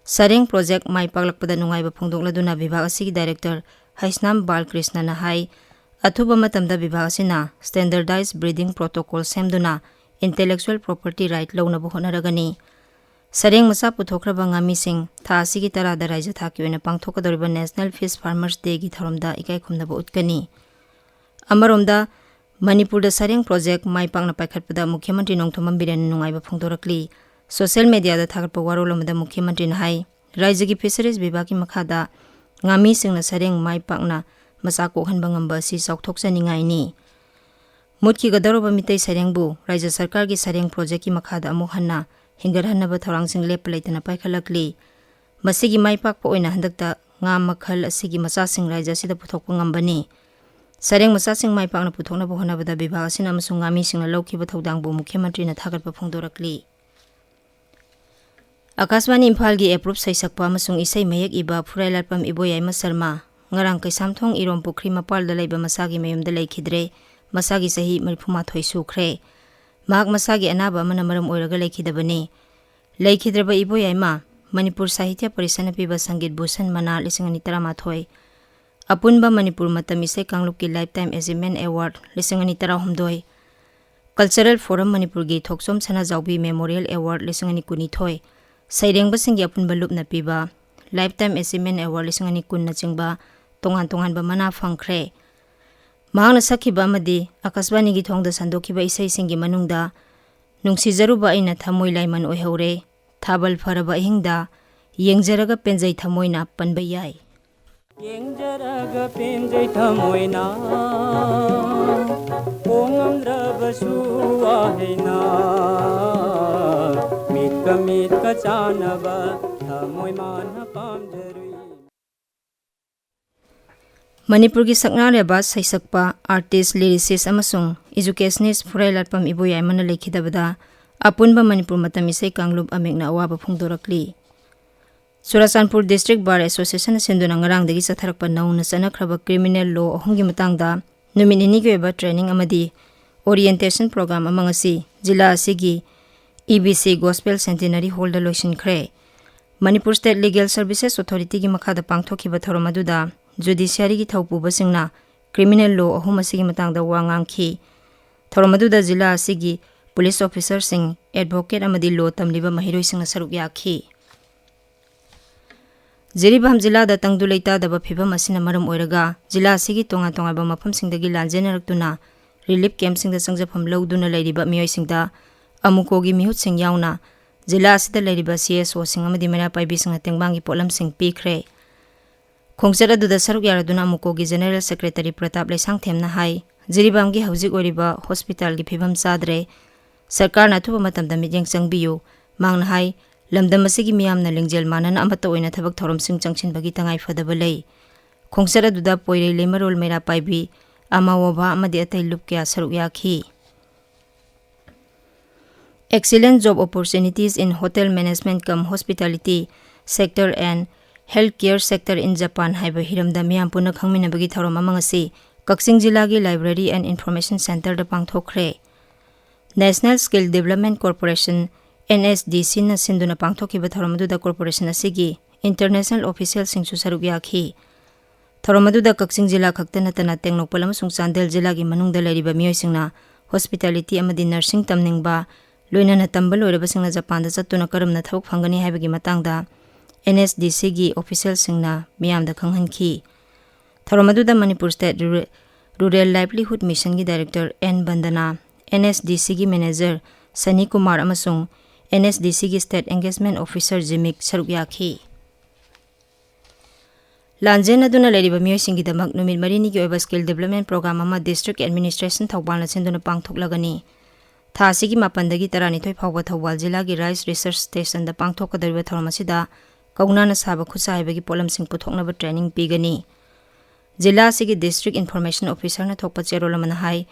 ꯁꯩꯔꯦꯡ ꯄ꯭ꯔꯣꯖꯦꯛ ꯃꯥꯏ ꯄꯥꯛꯂꯛꯄꯗ ꯅꯨꯡꯉꯥꯏꯕ ꯐꯣꯡꯗꯣꯛꯂꯗꯨꯅ ꯕꯤꯚꯥꯒ ꯑꯁꯤꯒꯤ ꯗꯥꯏꯔꯦꯛꯇꯔ ꯍꯩꯁꯅꯥꯝ ꯕꯥꯜꯀ꯭ꯔꯤꯁꯅꯅ ꯍꯥꯏ, ꯑꯊꯨꯕ ꯃꯇꯝꯗ ꯕꯤꯚꯥꯒ ꯑꯁꯤꯅ standardized breeding protocol ꯁꯦꯝꯗꯨꯅ intellectual property right ꯂꯧꯅꯕ ꯍꯣꯠꯅꯔꯒꯅꯤ꯫ ꯁꯩꯔꯦꯡ ꯃꯆꯥ ꯄꯨꯊꯣꯛꯈ꯭ꯔꯕ ꯉꯥꯃꯤꯁꯤꯡ ꯊꯥ ꯑꯁꯤꯒꯤ ꯇꯔꯥꯗ ꯔꯥꯏꯖ꯭ꯌ ꯊꯥꯛꯀꯤ ꯑꯣꯏꯅ ꯄꯥꯡꯊꯣꯛꯀꯗꯧꯔꯤꯕ National Fish Farmers Dayꯒꯤ ꯊꯧꯔꯝꯗ ꯏꯀꯥꯏ ꯈꯨꯝꯅꯕ ꯎꯠꯀꯅꯤ꯫ ꯑꯃꯔꯣꯝꯗ, ꯃꯅꯤꯄꯨꯔꯗ ꯁꯩꯔꯦꯡ ꯄ꯭ꯔꯣꯖꯦꯛ ꯃꯥꯏ ꯄꯥꯛꯅ ꯄꯥꯏꯈꯠꯄꯗ ꯃꯨꯈ꯭ꯌ ꯃꯟꯇ꯭ꯔꯤ ꯅꯣꯡꯊꯣꯝꯕꯝ ꯕꯤꯔꯦꯟꯅ ꯅꯨꯡꯉꯥꯏꯕ ꯐꯣꯡꯗꯣꯔꯛꯂꯤ꯫ ꯁꯣꯁꯤꯌꯦꯜ ꯃꯦꯗꯤꯌꯥꯗ ꯊꯥꯒꯠꯄ ꯋꯥꯔꯣꯜ ꯑꯃꯗ ꯃꯨꯈ꯭ꯌ ꯃꯟꯇ꯭ꯔꯤꯅ ꯍꯥꯏ, ꯔꯥꯏꯖ꯭ꯌꯒꯤ ꯐꯤꯁꯔꯤꯁ ꯕꯤꯚꯥꯒꯀꯤ ꯃꯈꯥꯗ ꯉꯥꯃꯤꯁꯤꯡꯅ ꯁꯩꯔꯦꯡ ꯃꯥꯏ ꯄꯥꯛꯅ ꯃꯆꯥ ꯀꯣꯛꯍꯟꯕ ꯉꯝꯕ ꯑꯁꯤ ꯆꯥꯎꯊꯣꯛꯆꯅꯤꯡꯉꯥꯏꯅꯤ꯫ ꯃꯨꯠꯈꯤꯒꯗꯧꯔꯕ ꯃꯤꯇꯩ ꯁꯩꯔꯦꯡꯕꯨ ꯔꯥꯏꯖ꯭ꯌ ꯁꯔꯀꯥꯔꯒꯤ ꯁꯩꯔꯦꯡ ꯄ꯭ꯔꯣꯖꯦꯛꯀꯤ ꯃꯈꯥꯗ ꯑꯃꯨꯛ ꯍꯟꯅ ꯍꯤꯡꯒꯠꯍꯟꯅꯕ ꯊꯧꯔꯥꯡꯁꯤꯡ ꯂꯦꯞꯄ ꯂꯩꯇꯅ ꯄꯥꯏꯈꯠꯂꯛꯂꯤ꯫ ꯃꯁꯤꯒꯤ ꯃꯥꯏ ꯄꯥꯛꯄ ꯑꯣꯏꯅ ꯍꯟꯗꯛꯇ ꯉꯥ ꯃꯈꯜ ꯑꯁꯤꯒꯤ ꯃꯆꯥꯁꯤꯡ ꯔꯥꯖ꯭ꯌ ꯑꯁꯤꯗ ꯄꯨꯊꯣꯛꯄ ꯉꯝꯕꯅꯤ꯫ ꯁꯔꯦꯡ ꯃꯆꯥꯁꯤꯡ ꯃꯥꯏ ꯄꯥꯛꯅ ꯄꯨꯊꯣꯛꯅꯕ ꯍꯣꯠꯅꯕꯗ ꯕꯤꯚꯥꯒ ꯑꯁꯤꯅ ꯑꯃꯁꯨꯡ ꯉꯥꯃꯤꯁꯤꯡꯅ ꯂꯧꯈꯤꯕ ꯊꯧꯗꯥꯡꯕꯨ ꯃꯨꯈ꯭ꯌ ꯃꯟꯇ꯭ꯔꯤꯅ ꯊꯥꯒꯠꯄ ꯐꯣꯡꯗꯣꯔꯛꯂꯤ꯫ ꯑꯀꯥꯁꯕꯥꯅꯤ ꯏꯝꯐꯥꯜꯒꯤ ꯑꯦꯄ꯭ꯔꯨꯞ ꯁꯩꯁꯛꯄ ꯑꯃꯁꯨꯡ ꯏꯁꯩ ꯃꯌꯦꯛ ꯏꯕ ꯐꯨꯔꯥꯏꯂꯥꯠꯄꯝ ꯏꯕꯣꯌꯥꯏꯃ ꯁꯔꯃ ꯉꯔꯥꯡ ꯀꯩꯁꯥꯝꯊꯣꯡ ꯏꯔꯣꯝ ꯄꯨꯈ꯭ꯔꯤ ꯃꯄꯥꯜꯗ ꯂꯩꯕ ꯃꯁꯥꯒꯤ ꯃꯌꯨꯝꯗ ꯂꯩꯈꯤꯗ꯭ꯔꯦ꯫ ꯃꯁꯥꯒꯤ ꯆꯍꯤ ꯃꯔꯤꯐꯨꯃꯥꯊꯣꯏ ꯁꯨꯈ꯭ꯔꯦ꯫ ꯃꯍꯥꯛ ꯃꯁꯥꯒꯤ ꯑꯅꯥꯕ ꯑꯃꯅ ꯃꯔꯝ ꯑꯣꯏꯔꯒ ꯂꯩꯈꯤꯗꯕꯅꯤ꯫ ꯂꯩꯈꯤꯗ꯭ꯔꯕ ꯏꯕꯣꯌꯥꯏꯃ ꯃꯅꯤꯄꯨꯔ ꯁꯥꯍꯤꯇ꯭ꯌ ꯄꯔꯤꯁꯠꯅ ꯄꯤꯕ ꯁꯪꯒꯤꯠ ꯚꯨꯁꯟ ꯃꯅꯥ ꯂꯤꯁꯤꯡ ꯑꯅꯤ ꯇꯔꯥꯃꯥꯊꯣꯏ, ꯑꯄꯨꯟꯕ ꯃꯅꯤꯄꯨꯔ ꯃꯇꯝ ꯏꯁꯩ ꯀꯥꯡꯂꯨꯞꯀꯤ Lifetime Achievement Award ꯂꯤꯁꯤꯡ ꯑꯅꯤ ꯇꯔꯥꯍꯨꯝꯗꯣꯏ, Cultural Forum ꯃꯅꯤꯄꯨꯔꯒꯤ ꯊꯣꯛꯆꯣꯝ ꯁꯅꯥꯖꯥꯎꯕꯤ Memorial Award ꯂꯤꯁꯤꯡ ꯑꯅꯤ ꯀꯨꯟꯅꯤꯊꯣꯏ, ꯁꯩꯔꯦꯡꯕꯁꯤꯡꯒꯤ ꯑꯄꯨꯟꯕ ꯂꯨꯞꯅ ꯄꯤꯕ Lifetime Achievement Award ꯂꯤꯁꯤꯡ ꯑꯅꯤ ꯀꯨꯟꯅꯆꯤꯡꯕ ꯇꯣꯉꯥꯟ ꯇꯣꯉꯥꯟꯕ ꯃꯅꯥ ꯐꯪꯈ꯭ꯔꯦ꯫ ꯃꯍꯥꯛꯅ ꯁꯛꯈꯤꯕ ꯑꯃꯗꯤ ꯑꯀꯥꯁꯕꯥꯅꯤꯒꯤ ꯊꯣꯡꯗ ꯁꯟꯗꯣꯛꯈꯤꯕ ꯏꯁꯩꯁꯤꯡꯒꯤ ꯃꯅꯨꯡꯗ ꯅꯨꯡꯁꯤꯖꯔꯨꯕ ꯑꯩꯅ ꯊꯃꯣꯏ ꯂꯥꯏꯃꯟ ꯑꯣꯏꯍꯧꯔꯦ, ꯊꯥꯕꯜ ꯐꯔꯕ ꯑꯍꯤꯡꯗ, ꯌꯦꯡꯖꯔꯒ ꯄꯦꯟꯖꯩ ꯊꯃꯣꯏꯅ ꯄꯟꯕ ꯌꯥꯏ꯫ ꯌꯦꯡꯖꯔꯒ ꯄꯦꯟꯖꯩ ꯊꯃꯣꯏꯅ, ꯐꯣꯡꯉꯝꯗ꯭ꯔꯕꯁꯨ ꯋꯥꯍꯩꯅ, ꯃꯤꯠꯀ ꯃꯤꯠꯀ ꯆꯥꯟꯅꯕ ꯊꯃꯣꯏ ꯃꯥꯅ ꯄꯥꯝꯖꯔꯨꯏ꯫ ꯃꯅꯤꯄꯨꯔꯒꯤ ꯁꯛꯅꯥꯏꯔꯕ ꯁꯩꯁꯛꯄ, artist, lyricist ꯑꯃꯁꯨꯡ educationist ꯐꯨꯔꯥꯏꯂꯥꯠꯄꯝ ꯏꯕꯣꯌꯥꯏꯃꯅ ꯂꯩꯈꯤꯗꯕꯗ ꯑꯄꯨꯟꯕ ꯃꯅꯤꯄꯨꯔ ꯃꯇꯝ ꯏꯁꯩ ꯀꯥꯡꯂꯨꯞ ꯑꯃꯦꯛꯅ ꯑꯋꯥꯕ ꯐꯣꯡꯗꯣꯔꯛꯂꯤ꯫ ꯆꯨꯔꯥꯆꯥꯟꯄꯨꯔ District Bar Associationꯅ ꯁꯤꯟꯗꯨꯅ ꯉꯔꯥꯡꯗꯒꯤ ꯆꯠꯊꯔꯛꯄ ꯅꯧꯅ ꯆꯠꯅꯈ꯭ꯔꯕ criminal law ꯑꯍꯨꯝꯒꯤ ꯃꯇꯥꯡꯗ ꯅꯨꯃꯤꯠ ꯅꯤꯅꯤꯒꯤ ꯑꯣꯏꯕ training ꯑꯃꯗꯤ orientation program ꯑꯃ ꯉꯁꯤ ꯖꯤꯂꯥ ꯑꯁꯤꯒꯤ E B C Gospel Centenary Hallꯗ ꯂꯣꯏꯁꯤꯟꯈ꯭ꯔꯦ꯫ ꯃꯅꯤꯄꯨꯔ State Legal Services Authorityꯒꯤ ꯃꯈꯥꯗ ꯄꯥꯡꯊꯣꯛꯈꯤꯕ ꯊꯧꯔꯝ ꯑꯗꯨꯗ judiciaryꯒꯤ ꯊꯧꯄꯨꯕꯁꯤꯡꯅ criminal law ꯑꯍꯨꯝ ꯑꯁꯤꯒꯤ ꯃꯇꯥꯡꯗ ꯋꯥ ꯉꯥꯡꯈꯤ꯫ ꯊꯧꯔꯝ ꯑꯗꯨꯗ ꯖꯤꯂꯥ ꯑꯁꯤꯒꯤ police officerꯁꯤꯡ, advocate ꯑꯃꯗꯤ law ꯇꯝꯂꯤꯕ ꯃꯍꯩꯔꯣꯏꯁꯤꯡꯅ ꯁꯔꯨꯛ ꯌꯥꯈꯤ꯫ ꯖꯤꯔꯤꯕꯥꯝ ꯖꯤꯂꯥꯗ ꯇꯪꯗꯨ ꯂꯩꯇꯥꯗꯕ ꯐꯤꯕꯝ ꯑꯁꯤꯅ ꯃꯔꯝ ꯑꯣꯏꯔꯒ ꯖꯤꯂꯥ ꯑꯁꯤꯒꯤ ꯇꯣꯉꯥꯟ ꯇꯣꯉꯥꯟꯕ ꯃꯐꯝꯁꯤꯡꯗꯒꯤ ꯂꯥꯟꯖꯦꯟꯅꯔꯛꯇꯨꯅ relief campꯁꯤꯡꯗ ꯆꯪꯖꯐꯝ ꯂꯧꯗꯨꯅ ꯂꯩꯔꯤꯕ ꯃꯤꯑꯣꯏꯁꯤꯡꯗ ꯑꯃꯨꯀꯣꯒꯤ ꯃꯤꯍꯨꯠꯁꯤꯡ ꯌꯥꯎꯅ ꯖꯤꯂꯥ ꯑꯁꯤꯗ ꯂꯩꯔꯤꯕ C S Oꯁꯤꯡ ꯑꯃꯗꯤ ꯃꯩꯔꯥ ꯄꯥꯏꯕꯤꯁꯤꯡꯅ ꯇꯦꯡꯕꯥꯡꯒꯤ ꯄꯣꯠꯂꯝꯁꯤꯡ ꯄꯤꯈ꯭ꯔꯦ꯫ ꯈꯣꯡꯆꯠ ꯑꯗꯨꯗ ꯁꯔꯨꯛ ꯌꯥꯔꯗꯨꯅ ꯑꯃꯨꯀꯣꯒꯤ General Secretary ꯄ꯭ꯔꯇꯥꯞ ꯂꯩꯁꯥꯡꯊꯦꯝꯅ ꯍꯥꯏ, ꯖꯤꯔꯤꯕꯥꯝꯒꯤ ꯍꯧꯖꯤꯛ ꯑꯣꯏꯔꯤꯕ hospitalꯒꯤ ꯐꯤꯕꯝ ꯆꯥꯗ꯭ꯔꯦ꯫ ꯁꯔꯀꯥꯔꯅ ꯑꯊꯨꯕ ꯃꯇꯝꯗ ꯃꯤꯠꯌꯦꯡ ꯆꯪꯕꯤꯌꯨ꯫ ꯃꯍꯥꯛꯅ ꯍꯥꯏ, ꯂꯝꯗꯝ ꯑꯁꯤꯒꯤ ꯃꯤꯌꯥꯝꯅ ꯂꯤꯡꯖꯦꯜ ꯃꯥꯟꯅꯅ ꯑꯃꯠꯇ ꯑꯣꯏꯅ ꯊꯕꯛ ꯊꯧꯔꯝꯁꯤꯡ ꯆꯪꯁꯤꯟꯕꯒꯤ ꯇꯉꯥꯏ ꯐꯗꯕ ꯂꯩ꯫ ꯈꯣꯡꯆꯠ ꯑꯗꯨꯗ ꯄꯣꯏꯔꯩ ꯂꯩꯃꯔꯣꯜ ꯃꯩꯔꯥ ꯄꯥꯏꯕꯤ, ꯑꯃꯥꯋꯣꯚꯥ ꯑꯃꯗꯤ ꯑꯇꯩ ꯂꯨꯞ ꯀꯌꯥ ꯁꯔꯨꯛ ꯌꯥꯈꯤ꯫ Excellent Job Opportunities in Hotel Management cum Hospitality Sector and Healthcare Sector in Japan ꯍꯥꯏꯕ ꯍꯤꯔꯝꯗ ꯃꯤꯌꯥꯝ ꯄꯨꯟꯅ ꯈꯪꯃꯤꯟꯅꯕꯒꯤ ꯊꯧꯔꯝ ꯑꯃ ꯉꯁꯤ ꯀꯛꯆꯤꯡ ꯖꯤꯂꯥꯒꯤ Library and Information Centerꯗ ꯄꯥꯡꯊꯣꯛꯈ꯭ꯔꯦ꯫ National Skill Development Corporation, NSDCꯅ ꯁꯤꯟꯗꯨꯅ ꯄꯥꯡꯊꯣꯛꯈꯤꯕ ꯊꯧꯔꯝ ꯑꯗꯨꯗ corporation ꯑꯁꯤꯒꯤ international officialꯁꯤꯡꯁꯨ ꯁꯔꯨꯛ ꯌꯥꯈꯤ꯫ ꯊꯧꯔꯝ ꯑꯗꯨꯗ ꯀꯛꯆꯤꯡ ꯖꯤꯂꯥ ꯈꯛꯇ ꯅꯠꯇꯅ ꯇꯦꯡꯅꯧꯄꯜ ꯑꯃꯁꯨꯡ ꯆꯥꯟꯗꯦꯜ ꯖꯤꯂꯥꯒꯤ ꯃꯅꯨꯡꯗ ꯂꯩꯔꯤꯕ ꯃꯤꯑꯣꯏꯁꯤꯡꯅ hospitality ꯑꯃꯗꯤ nursing ꯇꯝꯅꯤꯡꯕ, ꯂꯣꯏꯅꯅ ꯇꯝꯕ ꯂꯣꯏꯔꯕꯁꯤꯡꯅ ꯖꯄꯥꯟꯗ ꯆꯠꯇꯨꯅ ꯀꯔꯝꯅ ꯊꯕꯛ ꯐꯪꯒꯅꯤ ꯍꯥꯏꯕꯒꯤ ꯃꯇꯥꯡꯗ NSDCꯒꯤ officialꯁꯤꯡꯅ ꯃꯤꯌꯥꯝꯗ ꯈꯪꯍꯟꯈꯤ꯫ ꯊꯧꯔꯝ ꯑꯗꯨꯗ Manipur State Rural, Rural Livelihood Missionꯒꯤ Director N ꯕꯟꯗꯅꯥ, NSDCꯒꯤ Manager ꯁꯅꯤ ꯀꯨꯃꯥꯔ ꯑꯃꯁꯨꯡ NSDCꯒꯤ State Engagement Officer ꯖꯤꯃꯤꯛ ꯁꯔꯨꯛ ꯌꯥꯈꯤ꯫ ꯂꯥꯟꯖꯦꯟꯅꯗꯨꯅ ꯂꯩꯔꯤꯕ ꯃꯤꯑꯣꯏꯁꯤꯡꯒꯤꯗꯃꯛ ꯅꯨꯃꯤꯠ ꯃꯔꯤꯅꯤꯒꯤ ꯑꯣꯏꯕ Skill Development Program ꯑꯃ District Administration ꯊꯧꯕꯥꯜꯅ ꯁꯤꯟꯗꯨꯅ ꯄꯥꯡꯊꯣꯛꯂꯒꯅꯤ꯫ ꯊꯥ ꯑꯁꯤꯒꯤ ꯃꯥꯄꯟꯗꯒꯤ ꯇꯔꯥꯅꯤꯊꯣꯏ ꯐꯥꯎꯕ ꯊꯧꯕꯥꯜ ꯖꯤꯂꯥꯒꯤ Rice Research Stationꯗ ꯄꯥꯡꯊꯣꯛꯀꯗꯧꯔꯤꯕ ꯊꯧꯔꯝ ꯑꯁꯤꯗ ꯀꯧꯅꯥꯅ ꯁꯥꯕ ꯈꯨꯠꯁꯥ ꯍꯩꯕꯒꯤ ꯄꯣꯠꯂꯝꯁꯤꯡ ꯄꯨꯊꯣꯛꯅꯕ training ꯄꯤꯒꯅꯤ꯫ ꯖꯤꯂꯥ ꯑꯁꯤꯒꯤ District Information Officerꯅ ꯊꯣꯛꯄ ꯆꯦꯔꯣꯜ ꯑꯃꯅ ꯍꯥꯏ,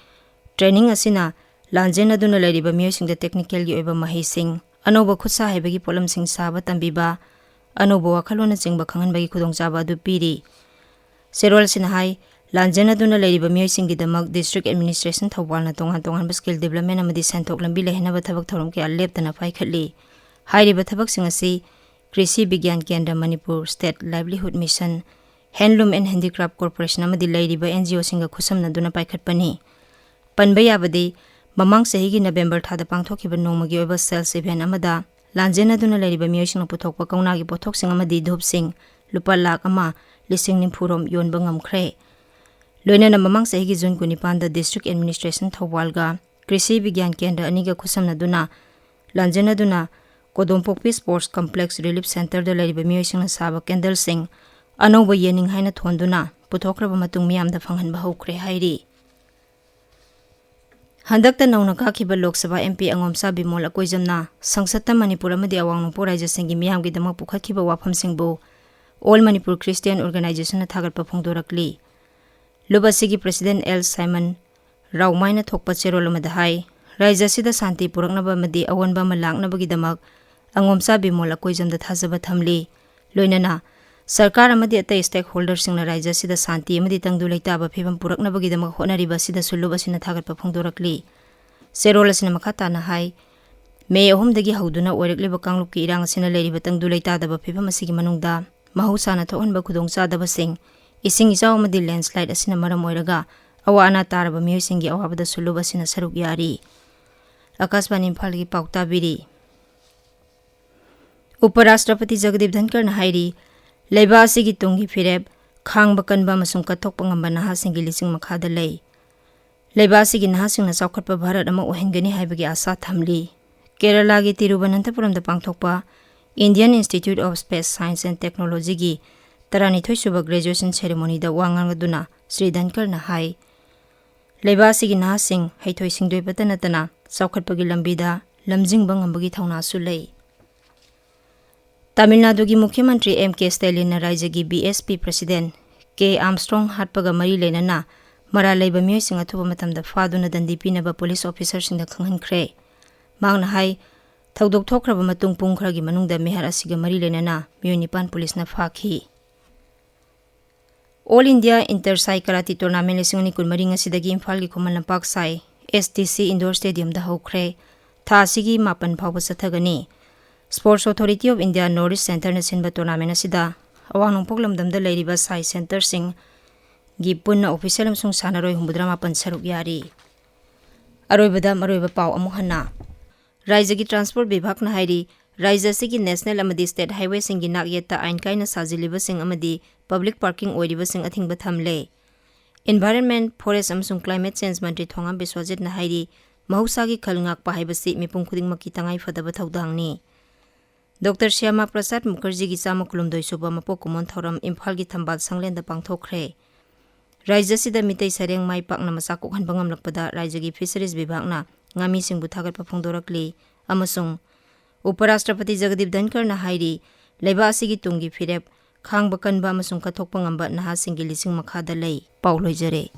training ꯑꯁꯤꯅ ꯂꯥꯟꯖꯦꯟꯅꯗꯨꯅ ꯂꯩꯔꯤꯕ ꯃꯤꯑꯣꯏꯁꯤꯡꯗ technicalꯒꯤ ꯑꯣꯏꯕ ꯃꯍꯩꯁꯤꯡ, ꯑꯅꯧꯕ ꯈꯨꯠꯁꯥ ꯍꯩꯕꯒꯤ ꯄꯣꯠꯂꯝꯁꯤꯡ ꯁꯥꯕ ꯇꯝꯕꯤꯕ, ꯑꯅꯧꯕ ꯋꯥꯈꯜꯂꯣꯟꯅꯆꯤꯡꯕ ꯈꯪꯍꯟꯕꯒꯤ ꯈꯨꯗꯣꯡꯆꯥꯕ ꯑꯗꯨ ꯄꯤꯔꯤ꯫ ꯆꯦꯔꯣꯜ ꯑꯁꯤꯅ ꯍꯥꯏ, ꯂꯥꯟꯖꯦꯟꯅꯗꯨꯅ ꯂꯩꯔꯤꯕ ꯃꯤꯑꯣꯏꯁꯤꯡꯒꯤꯗꯃꯛ District Administration ꯊꯧꯕꯥꯜꯅ ꯇꯣꯉꯥꯟ ꯇꯣꯉꯥꯟꯕ Skill Development ꯑꯃꯗꯤ ꯁꯦꯟꯊꯣꯛ ꯂꯝꯕꯤ ꯂꯩꯍꯟꯅꯕ ꯊꯕꯛ ꯊꯧꯔꯝ ꯀꯌꯥ ꯂꯦꯞꯇꯅ ꯄꯥꯏꯈꯠꯂꯤ꯫ ꯍꯥꯏꯔꯤꯕ ꯊꯕꯛꯁꯤꯡ ꯑꯁꯤ ꯀ꯭ꯔꯤꯁꯤ ꯕꯤꯒ꯭ꯌꯥꯟ ꯀꯦꯟꯗ꯭ꯔ Manipur, State Livelihood Mission, Handloom and Handicraft Corporation ꯑꯃꯗꯤ ꯂꯩꯔꯤꯕ NGOꯁꯤꯡꯒ ꯈꯨꯠꯁꯝꯅꯗꯨꯅ ꯄꯥꯏꯈꯠꯄꯅꯤ꯫ ꯄꯟꯕ ꯌꯥꯕꯗꯤ, ꯃꯃꯥꯡ ꯆꯍꯤꯒꯤ November ꯊꯥꯗ ꯄꯥꯡꯊꯣꯛꯈꯤꯕ ꯅꯣꯡꯃꯒꯤ ꯑꯣꯏꯕ sales event ꯑꯃꯗ ꯂꯥꯟꯖꯦꯟꯅꯗꯨꯅ ꯂꯩꯔꯤꯕ ꯃꯤꯑꯣꯏꯁꯤꯡꯅ ꯄꯨꯊꯣꯛꯄ ꯀꯧꯅꯥꯒꯤ ꯄꯣꯠꯊꯣꯛꯁꯤꯡ ꯑꯃꯗꯤ ꯙꯨꯞꯁꯤꯡ ꯂꯨꯄꯥ ꯂꯥꯈ ꯑꯃ ꯂꯤꯁꯤꯡ ꯅꯤꯐꯨ ꯔꯣꯝ ꯌꯣꯟꯕ ꯉꯝꯈ꯭ꯔꯦ꯫ ꯂꯣꯏꯅꯅ ꯃꯃꯥꯡ ꯆꯍꯤꯒꯤ June ꯀꯨꯟꯅꯤꯄꯥꯟꯗ District Administration ꯊꯧꯕꯥꯜꯒ ꯀ꯭ꯔꯤꯁꯤ ꯕꯤꯒ꯭ꯌꯥꯟ ꯀꯦꯟꯗ꯭ꯔ ꯑꯅꯤꯒ ꯈꯨꯠꯁꯝꯅꯗꯨꯅ ꯂꯥꯟꯖꯦꯟꯅꯗꯨꯅ ꯀꯣꯗꯣꯝꯄꯣꯛꯄꯤ Sports Complex Relief Centreꯗ ꯂꯩꯔꯤꯕ ꯃꯤꯑꯣꯏꯁꯤꯡꯅ ꯁꯥꯕ candleꯁꯤꯡ ꯑꯅꯧꯕ ꯌꯦꯅꯤꯡ ꯍꯥꯏꯅ ꯊꯣꯟꯗꯨꯅ ꯄꯨꯊꯣꯛꯈ꯭ꯔꯕ ꯃꯇꯨꯡ ꯃꯤꯌꯥꯝꯗ ꯐꯪꯍꯟꯕ ꯍꯧꯈ꯭ꯔꯦ ꯍꯥꯏꯔꯤ꯫ ꯍꯟꯗꯛꯇ ꯅꯧꯅ ꯀꯥꯈꯤꯕ ꯂꯣꯛ ꯁꯚꯥ M P ꯑꯉꯣꯝꯆꯥ ꯕꯤꯃꯣꯜ ꯑꯀꯣꯏꯖꯝꯅ ꯁꯪꯁꯠꯇ ꯃꯅꯤꯄꯨꯔ ꯑꯃꯗꯤ ꯑꯋꯥꯡ ꯅꯣꯡꯄꯣꯛ ꯔꯥꯏꯖ꯭ꯌꯁꯤꯡꯒꯤ ꯃꯤꯌꯥꯝꯒꯤꯗꯃꯛ ꯄꯨꯈꯠꯈꯤꯕ ꯋꯥꯐꯝꯁꯤꯡꯕꯨ All Manipur Christian Organization-ꯅ ꯊꯥꯒꯠꯄ ꯐꯣꯡꯗꯣꯔꯛꯂꯤ꯫ ꯂꯨꯞ ꯑꯁꯤꯒꯤ President L Simon ꯔꯥꯎꯃꯥꯏꯅ ꯊꯣꯛꯄ ꯆꯦꯔꯣꯜ ꯑꯃꯗ ꯍꯥꯏ, ꯔꯥꯏꯖ꯭ꯌ ꯑꯁꯤꯗ ꯁꯥꯟꯇꯤ ꯄꯨꯔꯛꯅꯕ ꯑꯃꯗꯤ ꯑꯑꯣꯟꯕ ꯑꯃ ꯂꯥꯛꯅꯕꯒꯤꯗꯃꯛ ꯑꯉꯣꯝꯆꯥ ꯕꯤꯃꯣꯜ ꯑꯀꯣꯏꯖꯝꯗ ꯊꯥꯖꯕ ꯊꯝꯂꯤ꯫ ꯂꯣꯏꯅꯅ ꯁꯔꯀꯥꯔ ꯑꯃꯗꯤ ꯑꯇꯩ stakeholder-ꯁꯤꯡꯅ ꯔꯥꯏꯖ꯭ꯌ ꯑꯁꯤꯗ ꯁꯥꯟꯇꯤ ꯑꯃꯗꯤ ꯇꯪꯗꯨ ꯂꯩꯇꯥꯕ ꯐꯤꯕꯝ ꯄꯨꯔꯛꯅꯕꯒꯤꯗꯃꯛ ꯍꯣꯠꯅꯔꯤꯕ ꯑꯁꯤꯗꯁꯨ ꯂꯨꯞ ꯑꯁꯤꯅ ꯊꯥꯒꯠꯄ ꯐꯣꯡꯗꯣꯔꯛꯂꯤ꯫ ꯆꯦꯔꯣꯜ ꯑꯁꯤꯅ ꯃꯈꯥ ꯇꯥꯅ ꯍꯥꯏ, ꯃꯦ ꯑꯍꯨꯝꯗꯒꯤ ꯍꯧꯗꯨꯅ ꯑꯣꯏꯔꯛꯂꯤꯕ ꯀꯥꯡꯂꯨꯞꯀꯤ ꯏꯔꯥꯡ ꯑꯁꯤꯅ ꯂꯩꯔꯤꯕ ꯇꯪꯗꯨ ꯂꯩꯇꯥꯗꯕ ꯐꯤꯕꯝ ꯑꯁꯤꯒꯤ ꯃꯅꯨꯡꯗ ꯃꯍꯧꯁꯥꯅ ꯊꯣꯛꯍꯟꯕ ꯈꯨꯗꯣꯡꯆꯥꯗꯕꯁꯤꯡ, ꯏꯁꯤꯡ ꯏꯆꯥꯎ ꯑꯃꯗꯤ landslide ꯑꯁꯤꯅ ꯃꯔꯝ ꯑꯣꯏꯔꯒ ꯑꯋꯥ ꯑꯅꯥ ꯇꯥꯔꯕ ꯃꯤꯑꯣꯏꯁꯤꯡꯒꯤ ꯑꯋꯥꯕꯗꯁꯨ ꯂꯨꯞ ꯑꯁꯤꯅ ꯁꯔꯨꯛ ꯌꯥꯔꯤ꯫ ꯑꯀꯥꯁꯕꯥꯅꯤ ꯏꯝꯐꯥꯜꯒꯤ ꯄꯥꯎ ꯇꯥꯕꯤꯔꯤ꯫ ꯎꯄ ꯔꯥꯁꯇ꯭ꯔꯄꯇꯤ ꯖꯒꯗꯤꯞ ꯙꯟꯀꯔꯅ ꯍꯥꯏꯔꯤ, ꯂꯩꯕꯥꯛ ꯑꯁꯤꯒꯤ ꯇꯨꯡꯒꯤ ꯐꯤꯔꯦꯞ ꯈꯥꯡꯕ ꯀꯟꯕ ꯑꯃꯁꯨꯡ ꯀꯠꯊꯣꯛꯄ ꯉꯝꯕ ꯅꯍꯥꯁꯤꯡꯒꯤ ꯂꯤꯆꯤꯡ ꯃꯈꯥꯗ ꯂꯩ꯫ ꯂꯩꯕꯥꯛ ꯑꯁꯤꯒꯤ ꯅꯍꯥꯁꯤꯡꯅ ꯆꯥꯎꯈꯠꯄ ꯚꯥꯔꯠ ꯑꯃ ꯑꯣꯏꯍꯟꯒꯅꯤ ꯍꯥꯏꯕꯒꯤ ꯑꯥꯁꯥ ꯊꯝꯂꯤ꯫ ꯀꯦꯔꯂꯥꯒꯤ ꯇꯤꯔꯨꯕꯅꯟꯊꯄꯨꯔꯝꯗ ꯄꯥꯡꯊꯣꯛꯄ Indian Institute of Space Science and Technology-ꯒꯤ ꯇꯔꯥꯅꯤꯊꯣꯏ ꯁꯨꯕ graduation ceremony-ꯗ ꯋꯥ ꯉꯥꯡꯂꯗꯨꯅ ꯁ꯭ꯔꯤ ꯙꯟꯀꯔꯅ ꯍꯥꯏ, ꯂꯩꯕꯥꯛ ꯑꯁꯤꯒꯤ ꯅꯍꯥꯁꯤꯡ ꯍꯩꯊꯣꯏ ꯁꯤꯡꯊꯣꯏꯕꯇ ꯅꯠꯇꯅ ꯆꯥꯎꯈꯠꯄꯒꯤ ꯂꯝꯕꯤꯗ ꯂꯝꯖꯤꯡꯕ ꯉꯝꯕꯒꯤ ꯊꯧꯅꯥꯁꯨ ꯂꯩ꯫ ꯇꯥꯃꯤꯜ ꯅꯥꯗꯨꯒꯤ ꯃꯨꯈ꯭ꯌ ꯃꯟꯇ꯭ꯔꯤ M K Stalin-ꯅ ꯔꯥꯏꯖ꯭ꯌꯒꯤ B S P President K Armstrong ꯍꯥꯠꯄꯒ ꯃꯔꯤ ꯂꯩꯅꯅ ꯃꯔꯥꯜ ꯂꯩꯕ ꯃꯤꯑꯣꯏꯁꯤꯡ ꯑꯊꯨꯕ ꯃꯇꯝꯗ ꯐꯥꯗꯨꯅ ꯗꯟꯗꯤ ꯄꯤꯅꯕ police officer-ꯁꯤꯡꯗ ꯈꯪꯍꯟꯈ꯭ꯔꯦ꯫ ꯃꯍꯥꯛꯅ ꯍꯥꯏ, ꯊꯧꯗꯣꯛ ꯊꯣꯛꯈ꯭ꯔꯕ ꯃꯇꯨꯡ ꯄꯨꯡ ꯈꯔꯒꯤ ꯃꯅꯨꯡꯗ ꯃꯤꯍꯥꯠ ꯑꯁꯤꯒ ꯃꯔꯤ ꯂꯩꯅꯅ ꯃꯤꯑꯣꯏ ꯅꯤꯄꯥꯟ police-ꯅ ꯐꯥꯈꯤ꯫ All India Inter Sai Karate Tournament ꯂꯤꯁꯤꯡ ꯑꯅꯤ ꯀꯨꯟꯃꯔꯤ ꯉꯁꯤꯗꯒꯤ ꯏꯝꯐꯥꯜꯒꯤ ꯈꯨꯃꯟ ꯂꯝꯄꯥꯛ ꯁꯥꯏ S T C Indoor Stadium-ꯗ ꯍꯧꯈ꯭ꯔꯦ꯫ ꯊꯥ ꯑꯁꯤꯒꯤ ꯃꯥꯄꯟ ꯐꯥꯎꯕ ꯆꯠꯊꯒꯅꯤ꯫ Sports Authority of India North East Centre-ꯅ ꯁꯤꯟꯕ tournament ꯑꯁꯤꯗ ꯑꯋꯥꯡ ꯅꯣꯡꯄꯣꯛ ꯂꯝꯗꯝꯗ ꯂꯩꯔꯤꯕ ꯁꯥꯏ centre-ꯁꯤꯡꯒꯤ ꯄꯨꯟꯅ official ꯑꯃꯁꯨꯡ ꯁꯥꯟꯅꯔꯣꯏ ꯍꯨꯝꯐꯨꯇꯔꯥ ꯃꯥꯄꯟ ꯁꯔꯨꯛ ꯌꯥꯔꯤ꯫ ꯑꯔꯣꯏꯕꯗ ꯃꯔꯨꯑꯣꯏꯕ ꯄꯥꯎ ꯑꯃꯨꯛ ꯍꯟꯅ꯫ ꯔꯥꯏꯖ꯭ꯌꯒꯤ transport ꯕꯤꯚꯥꯒꯅ ꯍꯥꯏꯔꯤ, ꯔꯥꯏꯖ꯭ꯌ ꯑꯁꯤꯒꯤ national ꯑꯃꯗꯤ state highway-ꯁꯤꯡꯒꯤ ꯅꯥꯛꯌꯦꯠꯇ ꯑꯥꯏꯟ ꯀꯥꯏꯅ ꯁꯥꯖꯤꯜꯂꯤꯕꯁꯤꯡ ꯑꯃꯗꯤ public parking ꯑꯣꯏꯔꯤꯕꯁꯤꯡ ꯑꯊꯤꯡꯕ ꯊꯝꯂꯦ꯫ Environment, Forest ꯑꯃꯁꯨꯡ Climate Change ꯃꯟꯇ꯭ꯔꯤ ꯊꯣꯉꯥꯝ ꯕꯤꯁ꯭ꯋꯖꯤꯠꯅ ꯍꯥꯏꯔꯤ, ꯃꯍꯧꯁꯥꯒꯤ ꯈꯜ ꯉꯥꯛꯄ ꯍꯥꯏꯕꯁꯤ ꯃꯤꯄꯨꯝ ꯈꯨꯗꯤꯡꯃꯛꯀꯤ ꯇꯉꯥꯏꯐꯗꯕ ꯊꯧꯗꯥꯡꯅꯤ꯫ Doctor Shyama Prasad Mukherjee-ꯒꯤ ꯆꯥꯝꯃ ꯀꯨꯟꯍꯨꯝꯗꯣꯏ ꯁꯨꯕ ꯃꯄꯣꯛ ꯀꯨꯝꯑꯣꯟ ꯊꯧꯔꯝ ꯏꯝꯐꯥꯜꯒꯤ ꯊꯝꯕꯥꯜ ꯁꯪꯂꯦꯟꯗ ꯄꯥꯡꯊꯣꯛꯈ꯭ꯔꯦ꯫ ꯔꯥꯖ꯭ꯌ ꯑꯁꯤꯗ ꯃꯤꯇꯩ ꯁꯔꯦꯡ ꯃꯥꯏ ꯄꯥꯛꯅ ꯃꯆꯥ ꯀꯣꯛꯍꯟꯕ ꯉꯝꯂꯛꯄꯗ ꯔꯥꯖ꯭ꯌꯒꯤ ꯐꯤꯁꯔꯤꯖ ꯕꯤꯚꯥꯒꯅ ꯉꯥꯃꯤꯁꯤꯡꯕꯨ ꯊꯥꯒꯠꯄ ꯐꯣꯡꯗꯣꯔꯛꯂꯤ ꯑꯃꯁꯨꯡ ꯎꯄꯔꯥꯁꯇ꯭ꯔꯄꯇꯤ ꯖꯒꯗꯤꯞ ꯙꯟꯈꯔꯅ ꯍꯥꯏꯔꯤ, ꯂꯩꯕꯥꯛ ꯑꯁꯤꯒꯤ ꯇꯨꯡꯒꯤ ꯐꯤꯔꯦꯞ ꯈꯥꯡꯕ ꯀꯟꯕ ꯑꯃꯁꯨꯡ ꯀꯠꯊꯣꯛꯄ ꯉꯝꯕ ꯅꯍꯥꯁꯤꯡꯒꯤ ꯂꯤꯁꯤꯡ ꯃꯈꯥꯗ ꯂꯩ꯫ ꯄꯥꯎ ꯂꯣꯏꯖꯔꯦ꯫